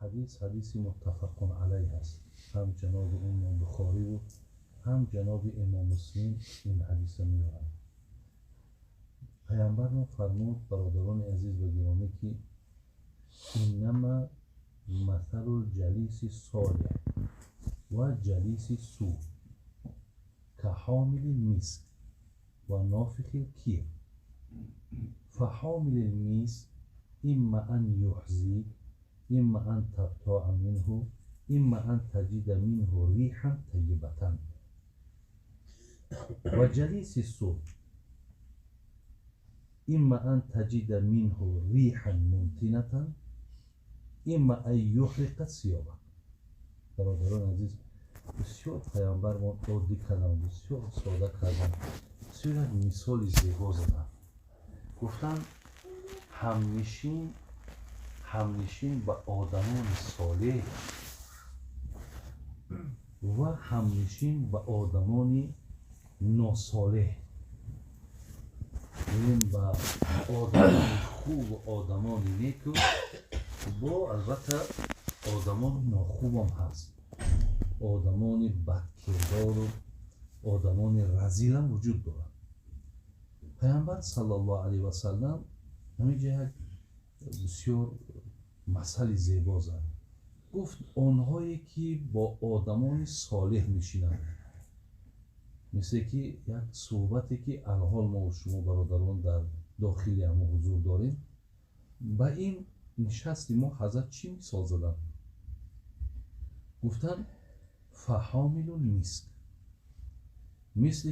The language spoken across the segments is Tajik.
Ҳадис ҳадиси муттафақун алайҳ аст. Ҳам ҷаноби имом Бухориву ҳам ҷаноби имом Муслим ин ҳадиса меоранд. Паямбармо фармуд, бародарони азиз ва гиромӣ, ки иннама масалу ҷалиси солеҳ ва ҷалиси су ка ҳомили миск ва нофихи кир. Фаҳомили миск имма ан юҳзик, имма ан табтоа минҳу, имма ан таҷида минҳу риҳан тайибатан. Ва ҷалиси су имма ан таҷида минҳу риҳан мунтинатан, имма ан юҳриқа сиёбак. Бародарони азиз, бисёр паямбармон оддӣ карданд, бисёр сода карданд, бисёр як мисоли зебо заданд. Гуфтанд, ҳамнишин ба одамони солеҳ ва ҳамнишин ба одамони носолеҳ, яъне ба одамони хубу одамони неку бо албатта одамони нохубам ҳаст, одамони бадкирдору одамони разилам вуҷуд дорад. Паямбар саллаллоҳу алайҳи васаллам ҳаминҷа як бисёр масали зебо зад. Гуфт, онҳое ки бо одамони солеҳ мешинанд, мисле ки як суҳбате ки алҳол мо шумо бародарон дар дохили ҳамо ҳузур дорем, ба ин нишасти мо ҳазрат чӣ мисол заданд? Гуфтанд, фаҳомилу миск, мисле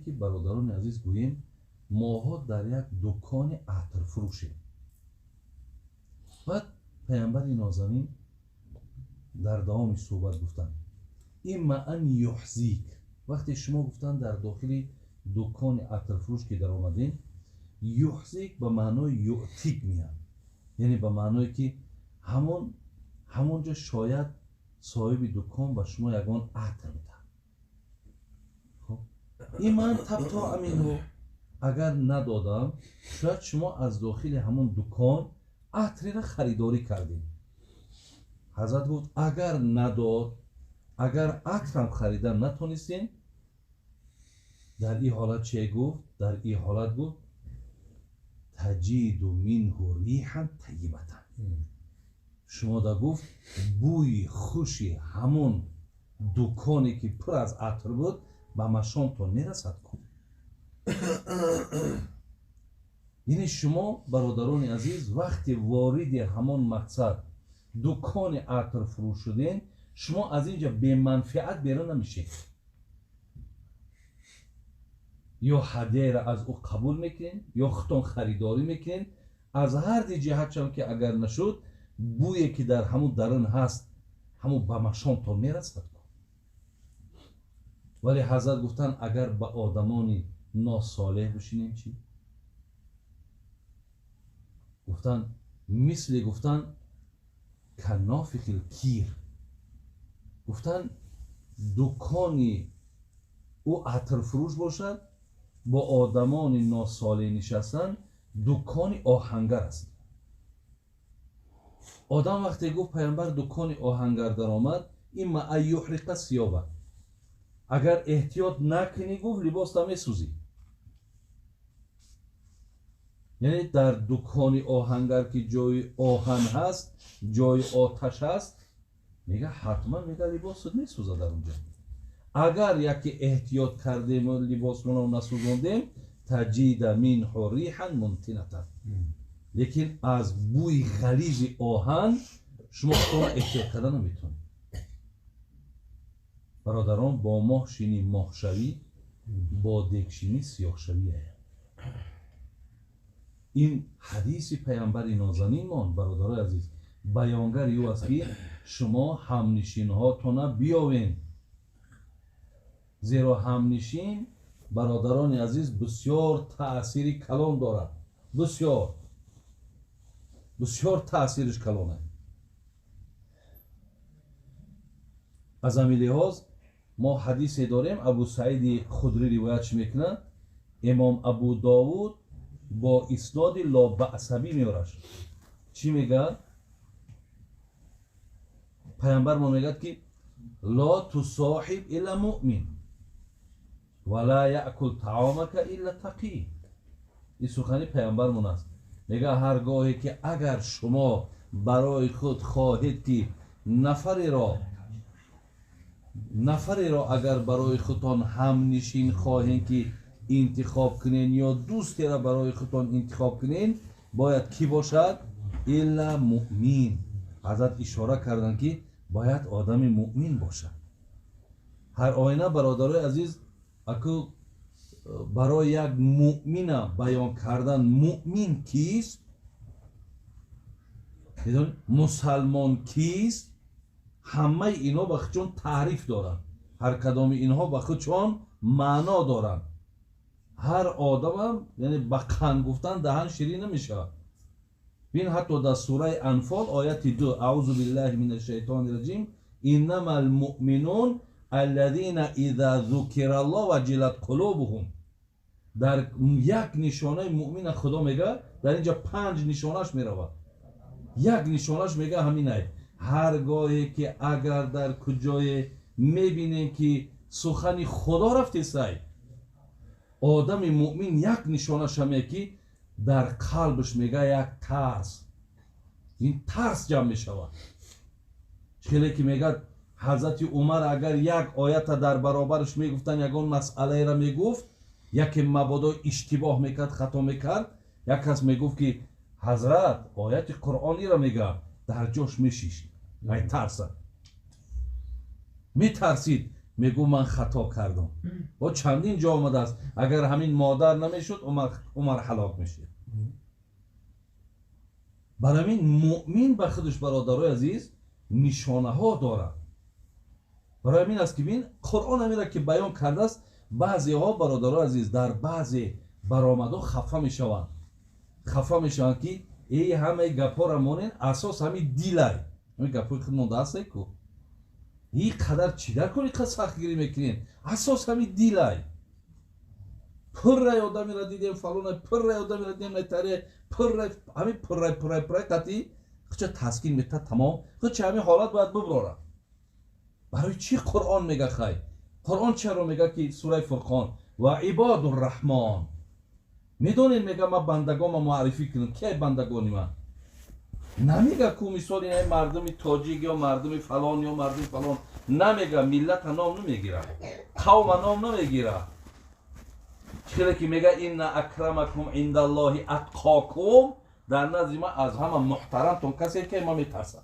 ки бародарони азиз гӯем, моҳо дар як дукони атрфурӯшем. Баъд паямбари нозанин дар давоми суҳбат гуфтанд, имма ан юҳзик. Вақте шумо гуфтанд дар дохили дукони атрфурӯш ки даромадем, юҳзик ба маънои юътик меяд, яъне ба маъное ки ҳамонҷо шояд соҳиби дукон ба шумо ягон атр бидиҳад. Хоб, имма ан табтоа минҳу, агар надодам, шояд шумо аз дохили ҳамон дукон атреро харидорӣ кардед. Ҳазрат гуфт, агар надод, агар атрам харидан натонистем, дар ин ҳолат че гуфт? Дар ин ҳолат гуфт, таҷиду минҳу риҳан тайибатан. Шумо да гуфт, бӯи хуши ҳамон дуконе ки пур аз атр буд ба машомтон мерасад ку. Яъне шумо бародарони азиз вақте вориди ҳамон мақсад дукони атрфурӯш шуден, шумо аз инҷа беманфиат берун намешед. Ё ҳадияро аз ӯ қабул мекунед, ё худтон харидорӣ мекунед. Аз ҳар ди ҷиҳатшам ки агар нашуд, бӯе ки дар ҳамун дарун ҳаст, ҳамун ба машомтон мерасад ку. Вале ҳазрат гуфтанд, агар ба одамони носолеҳ бишинем чӣ? Гуфтанд, мисли гуфтанд канофихил кир. Гуфтанд, дукони ӯ атрфурӯш бошад, бо одамони носолеҳ нишастан дукони оҳангар аст. Одам вақте гуфт паямбар дукони оҳангар даромад, имма ан юҳриқа сиёба. Агар эҳтиёт накунӣ, гуфт, либоста месӯзӣ. Яъне дар дукони оҳангар ки ҷои оҳан ҳаст, ҷои оташ ҳаст, мега ҳатман мега либосат месӯзад дар онҷо. Агар яке эҳтиёт кардем ва либосмонро насӯзондем, таҷида минҳу риҳан мунтинатан. Лекин аз бӯи ғализи оҳан шумо худро эҳтиёт карда наметавонед. Бародарон, бо моҳ шинӣ моҳшавӣ, бо дегшинӣ сиёҳшавӣ. Ин ҳадиси паямбари нозанинмон, бародарои азиз, баёнгари ӯ аст ки шумо ҳамнишинҳотона биёвед, зеро ҳамнишин, бародарони азиз, бисёр таъсири калон дорад. Бисёр бисёр таъсириш калон аст. Аз ҳамин лиҳоз мо ҳадисе дорем, Абу Саиди Худрӣ ривоят чӣ мекунад? Имом Абу Довуд бо исноди лобаъсабӣ меораш. Чӣ мегӯяд? Пайғамбар мо мегӯяд ки ла тусоҳиб илла муъмин ва ла яъкул таомака илла тақӣ. Ин сухани пайғамбармон аст. Мегӯяд ҳар гоҳе ки агар шумо барои худ хоҳед ки нафареро агар барои худтон ҳамнишин хоҳед ки интихоб кунен ё дӯстеро барои худтон интихоб кунен, бояд кӣ бошад? Илла муъмин. Ҳазрат ишора карданд ки бояд одами муъмин бошад. Ҳар оина бародарои азиз, аку барои як муъмина баён кардан муъмин кист, мусалмон кист, ҳамаи инҳо ба худшон таъриф доранд, ҳар кадоми инҳо ба худшон маъно доранд. Ҳар одамам яъне ба қанд гуфтан даҳан ширин намешавад. Бин ҳатто дар сураи Анфол ояти 2, аузу биллаҳи мина шайтони раҷим, иннама алмуъминун аллазина иза зукираллоҳ ваҷилат қулубуҳум. Дар як нишонаи муъмина Худо мегӯяд, дар инҷа 5 нишонаш меравад. Як нишонаш мегӯяд ҳаминай: ҳар гоҳе ки агар дар куҷое мебинем ки сухани Худо рафтесай, одами муъмин як нишонаш ҳаме ки дар қалбаш мегӯяд як тарс, ин тарс ҷамъ мешавад. Хеле ки мегӯяд ҳазрати Умар агар як оята дар баробараш мегуфтанд, ягон масъалаеро мегуфт, яке мабодо иштибоҳ мекард, хато мекард, як кас мегуфт ки ҳазрат ояти қуръониро мегӯяд, дар ҷош мешишт, ай тарса метарсид, мегӯ ман хато кардам. О чандин ҷо омадааст, агар ҳамин модар намешуд, Умар ҳалок мешуд. Барои ҳамин муъмин ба худаш бародарои азиз нишонаҳо дорад. Барои ҳамин аст ки бин Қуръон ҳаминро ки баён кардааст, баъзеҳо бародарои азиз дар баъзе баромадҳо хафа мешаванд, хафа мешаванд ки эй ҳамаи гапҳоро монен, асос ҳамин дилай, ҳамин гапҳои худ мондаастай ку, ин қадар чӣ дар кор ин қадар сахтгирӣ мекунен, асос ҳамин дилай. Пуррай одамеро дидем фалона, пуррай одамеро дидем найтаре, пуррай ҳамин пуррай пуррай пуррай қатъи худча таскин метад, тамом худча ҳамин ҳолат бояд биброрад. Барои чӣ Қуръон мега хай? Қуръон чаро мега ки сураи Фурқон ва ибодурраҳмон, медонед мега ман бандагонма муаррифӣ кунам, ки ай бандагони ман? Намега ку мисол ин мардуми тоҷик ё мардуми фалон ё мардуми фалон, намега, миллата ном намегира, қавма ном намегира. Хеле ки мега инна акрамакум индаллоҳи атқокум, дар назди ман аз ҳама муҳтарамтон касе ки ман метарсам.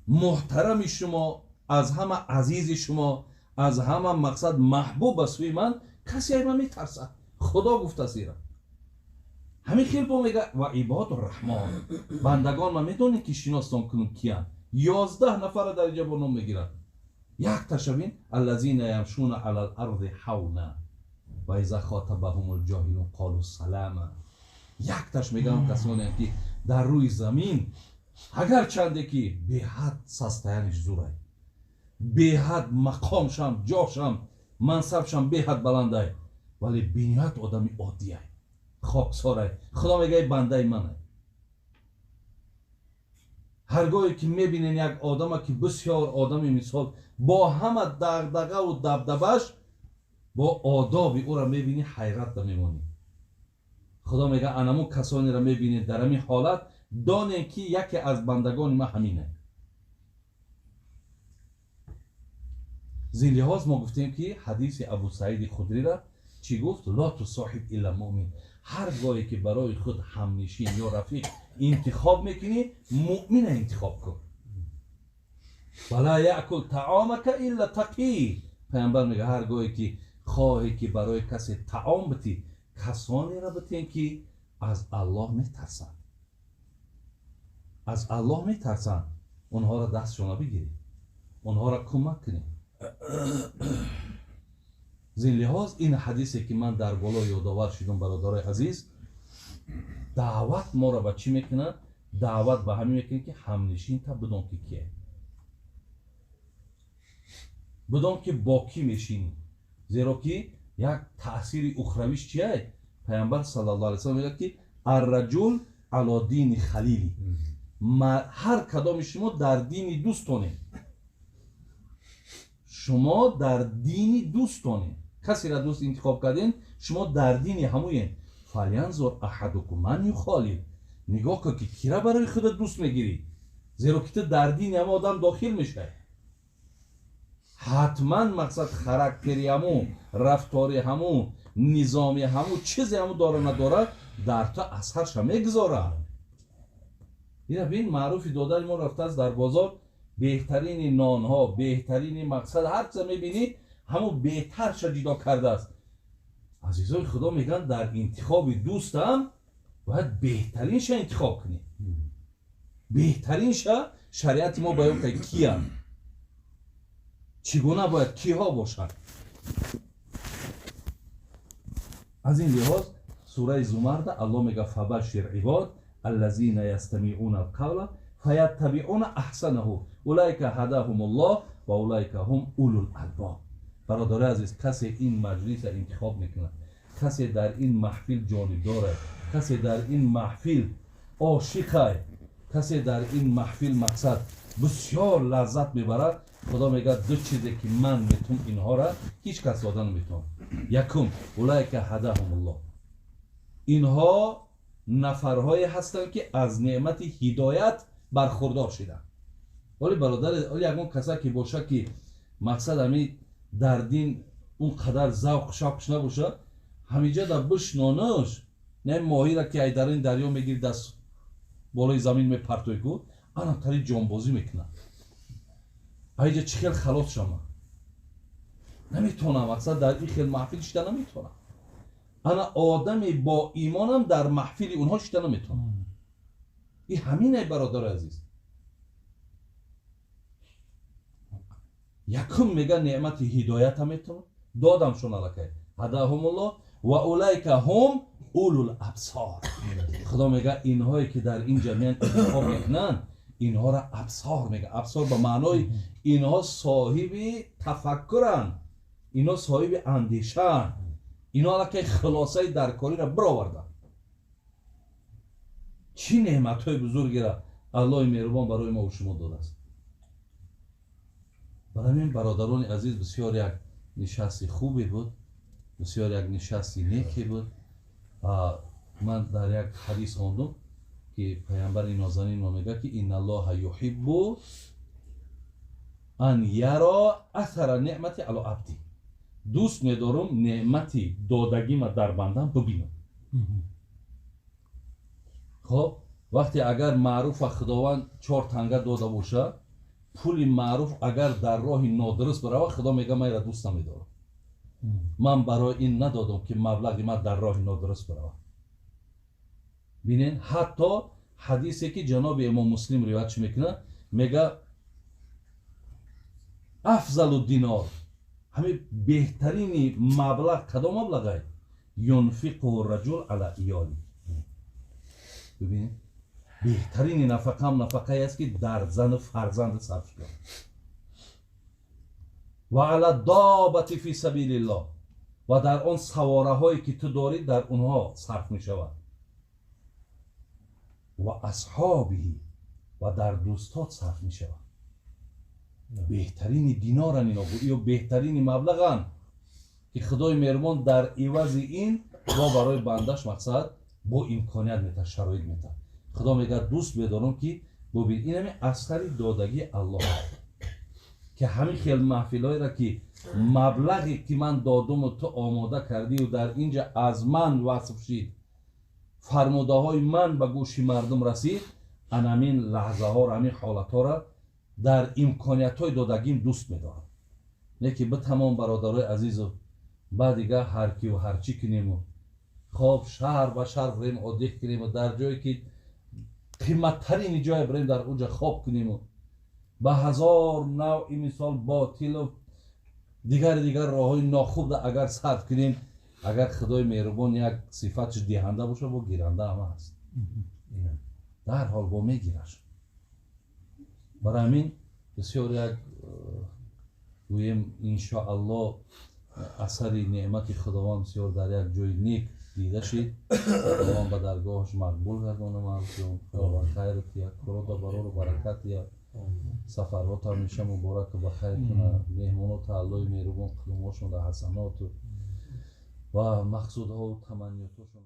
Муҳтарами шумо, аз ҳама азизи шумо, аз ҳама мақсад маҳбуб ба сӯи ман касе ман метарсад. Худо гуфтааст ира. Ҳамин хел бо мега ва ибодурраҳмон, бандагон ман медонед ки шиностон кунам киянд. 11 нафара дар инҷа бо ном мегирад. Якташа бин аллазина ямшуна алал арзи ҳавна ва иза хотабаҳумул ҷоҳилун қолу салама. Якташ мегӯям касонеам ки дар рӯи замин агарчанде ки беҳад састаяниш зурай, беҳад мақомшам, ҷошам, мансабшам беҳад баландай, вале бениҳоят одами оддиай, хоксорай. Худо мегӯяд бандаи манай. Ҳар гоҳе ки мебинен як одама ки бисёр одами мисол бо ҳама дағдағаву дабдабаш, бо одоби ӯро мебинӣ, ҳайратда мемонӣ. Худо мегӯяд анамун касонеро мебинед дар ҳамин ҳолат, донем ки яке аз бандагони ман ҳаминай. Зин лиҳоз мо гуфтем ки ҳадиси Абу Саиди Худрира чӣ гуфт? Ла тусоҳиб илла муъмин. Ҳар гоҳе ки барои худ ҳамнишин ё рафиқ интихоб мекунӣ, муъмина интихоб кун. Ва ла яъкул таомака илла тақӣ. Пайғамбар мегӯяд ҳар гоҳе ки хоҳе ки барои касе таом битӣ, касонеро битен ки аз Аллоҳ метарсанд, аз Аллоҳ метарсанд, онҳоро дастшона бигиред, онҳоро кӯмак кунед. Зин лиҳоз ин ҳадисе ки ман дар боло ёдовар шудам бародарои азиз, даъват моро ба чӣ мекунад? Даъват ба ҳамин мекунад ки ҳамнишинта бидон ки кие, бидон ки бо кӣ мешинӣ. Зеро ки як таъсири ухравиш чие? Пайғамбар саллаллоҳу алайҳи васаллам мегӯяд ки арраҷул ало дини халили. Ҳар кадоми шумо дар дини дӯстонед. Шумо дар дини дӯстонед. Касеро дӯст интихоб кардем, шумо дар дини ҳамоед. Фалянзур аҳадукум ман юхолиф. Нигоҳ кун ки кира барои худат дӯст мегирӣ, зеро ки ту дар дини ҳамо одам дохил мешавӣ. Ҳатман мақсад характери ҳаму, рафтори ҳаму, низоми ҳаму, чизе ҳаму дора надора дар ту асарша мегузорад. Ина бин, маъруфи додари мо рафтааст дар бозор, беҳтарини нонҳо, беҳтарини мақсад ҳар чиза мебинӣ, ҳаму беҳтарша ҷудо кардааст. Азизои Худо мегӯянд, дар интихоби дӯстам бояд беҳтаринша интихоб кунӣ. Беҳтаринша шариати мо баён кард киянд, чӣ гуна бояд киҳо бошанд. Аз ин лиҳоз сураи Зумарда Аллоҳ мегӯяд: фабашшир ибод аллазина ястамиъуна алқавла фаяттабиъуна аҳсанаҳу улайка ҳадаҳумуллоҳ ва улайка ҳум улул албоб. Бародари азиз, касе ин маҷлиса интихоб мекунад, касе дар ин маҳфил ҷонибдорад, касе дар ин маҳфил ошиқай, касе дар ин маҳфил мақсад бисёр лаззат мебарад, Худо мегӯяд ду чизе ки ман метум инҳоро ҳеҷ кас дода наметавонад. Якум, улайка ҳадаҳумуллоҳ. Инҳо нафарҳое ҳастанд ки аз неъмати ҳидоят бархурдор шиданд. Оли бародар, оли ягон каса ки боша ки мақсад ҳами дар дин он қадар завқ шавқш набошад, ҳамиҷа дар бишнонаш, не моҳира ки ай дар ин дарё мегири даст болои замин мепартои ку, ана тари ҷонбозӣ мекунад. Айҷа чӣ хел халос шама? Наметавонам, мақсад дар ин хел маҳфил шида наметавонам. Ана одами бо имонам дар маҳфили онҳо шида наметавонам. Ин ҳаминай, бародари азиз. Якум мега неъмати ҳидоята метавонам додамшон аллакай. Ҳадаҳумуллоҳ ва улайка ҳум улул абсор. Худо мега инҳое ки дар ин ҷамъият интихоб мекунанд, инҳоро абсор мега. Абсор ба маънои инҳо соҳиби тафаккуранд, инҳо соҳиби андешаанд, инҳо аллакай хулосаи даркориро бироварданд. Чӣ неъматҳои бузургеро Аллоҳи меҳрубон барои мо шумо додааст. Барои ҳамин бародарони азиз, бисёр як нишасти хубе буд, бисёр як нишасти неке буд. Ман дар як ҳадис хондум ки паямбари нозанин мо мегӯяд ки инналлоҳа юҳиббу ан яро асара неъмати ало абди. Дӯст медорум неъмати додагима дар бандам бибинам. Хоб, вақте агар маъруфа Худованд 4 танга дода бошад, пули маъруф агар дар роҳи нодуруст баравад, Худо мегӯяд ман инро дӯст намедорам. Ман барои ин надодам ки маблағи ман дар роҳи нодуруст баравад. Бинен, ҳатто ҳадисе ки ҷаноби имом Муслим ривоят чӣ мекунад, мегӯяд афзалу динор, ҳамин беҳтарини маблағ кадом маблағай? Юнфиқуҳу раҷул ала иёли. Бибинед, беҳтарини нафақаам нафақае аст ки дар зану фарзанд сарф шуда. Ва ала добати фи сабилиллоҳ, ва дар он савораҳое ки ту дорӣ дар онҳо сарф мешавад. Ва асҳобиҳи, ва дар дӯстот сарф мешавад. Беҳтарини диноран ино, ё беҳтарини маблаған ки Худои меҳрубон дар ивази ин бо барои бандаш мақсад бо имконият метаҳад, шароит метаҳад. Худо мегӯяд дӯст медорам ки бубин, ин ҳамин асари додагии Аллоҳ ки ҳамин хел маҳфилҳоеро ки маблағе ки ман додуму ту омода кардию дар инҷа аз ман васф шид, фармудаҳои ман ба гӯши мардум расид, анамин лаҳзаҳоро, ҳамин ҳолатҳоро дар имкониятҳои додагим дӯст медорам. Не ки битамом бародарои азизу баъд дига ҳар киву ҳарчӣ кунему хоб шаҳр ба шаҳр бирем оддиҳ кунему дар ҷое ки қиматтарини ҷое бирем дар онҷа хоб кунему ба ҳазор навъи мисол ботилу дигар дигар роҳҳои нохуб агар сарф кунем, агар Худои меҳрубон як сифатш диҳанда бошад, бо гиранда ҳама ҳаст, дарҳол бо мегираш. Барои ҳамин бисёр як гӯем иншоаллоҳ асари неъмати Худованд бисёр дар як ҷои нек Дида шид. Худованд ба даргоҳаш мақбул гардона. Маъруфҷон, Худованд хайр тия, курода барору баракат тия, сафарҳото ҳамеша мубораку ба хайр куна, меҳмоното Аллоҳи меҳрубон қадумҳошон дар ҳасаноту ва мақсудҳову таманниётошон.